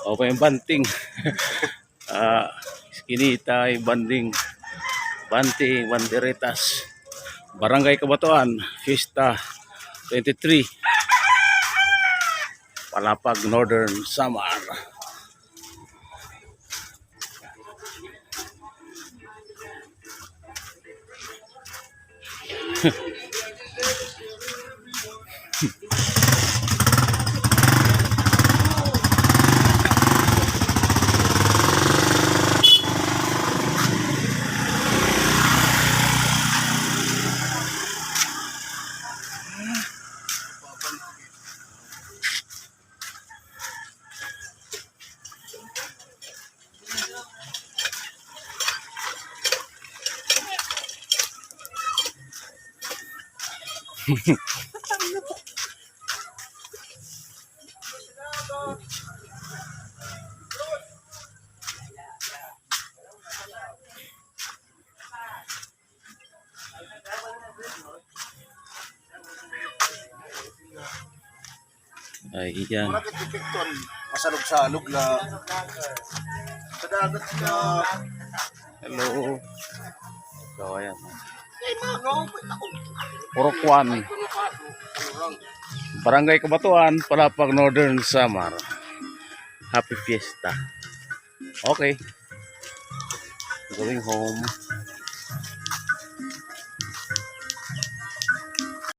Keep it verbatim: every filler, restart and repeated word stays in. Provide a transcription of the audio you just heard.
O, pa yung banting. Ah, Iskinita, Banding, Banting, Banderitas, Barangay Cabatuan, Fiesta twenty-three, Palapag, Northern Samar. Ay, iyan. Murag ito, Picton. Masalog-salog la. Sa dagat ka. Hello. So, ayan. Puro kwan. Barangay Cabatuan, Palapag, Northern Samar. Happy Fiesta. Okay. Going home.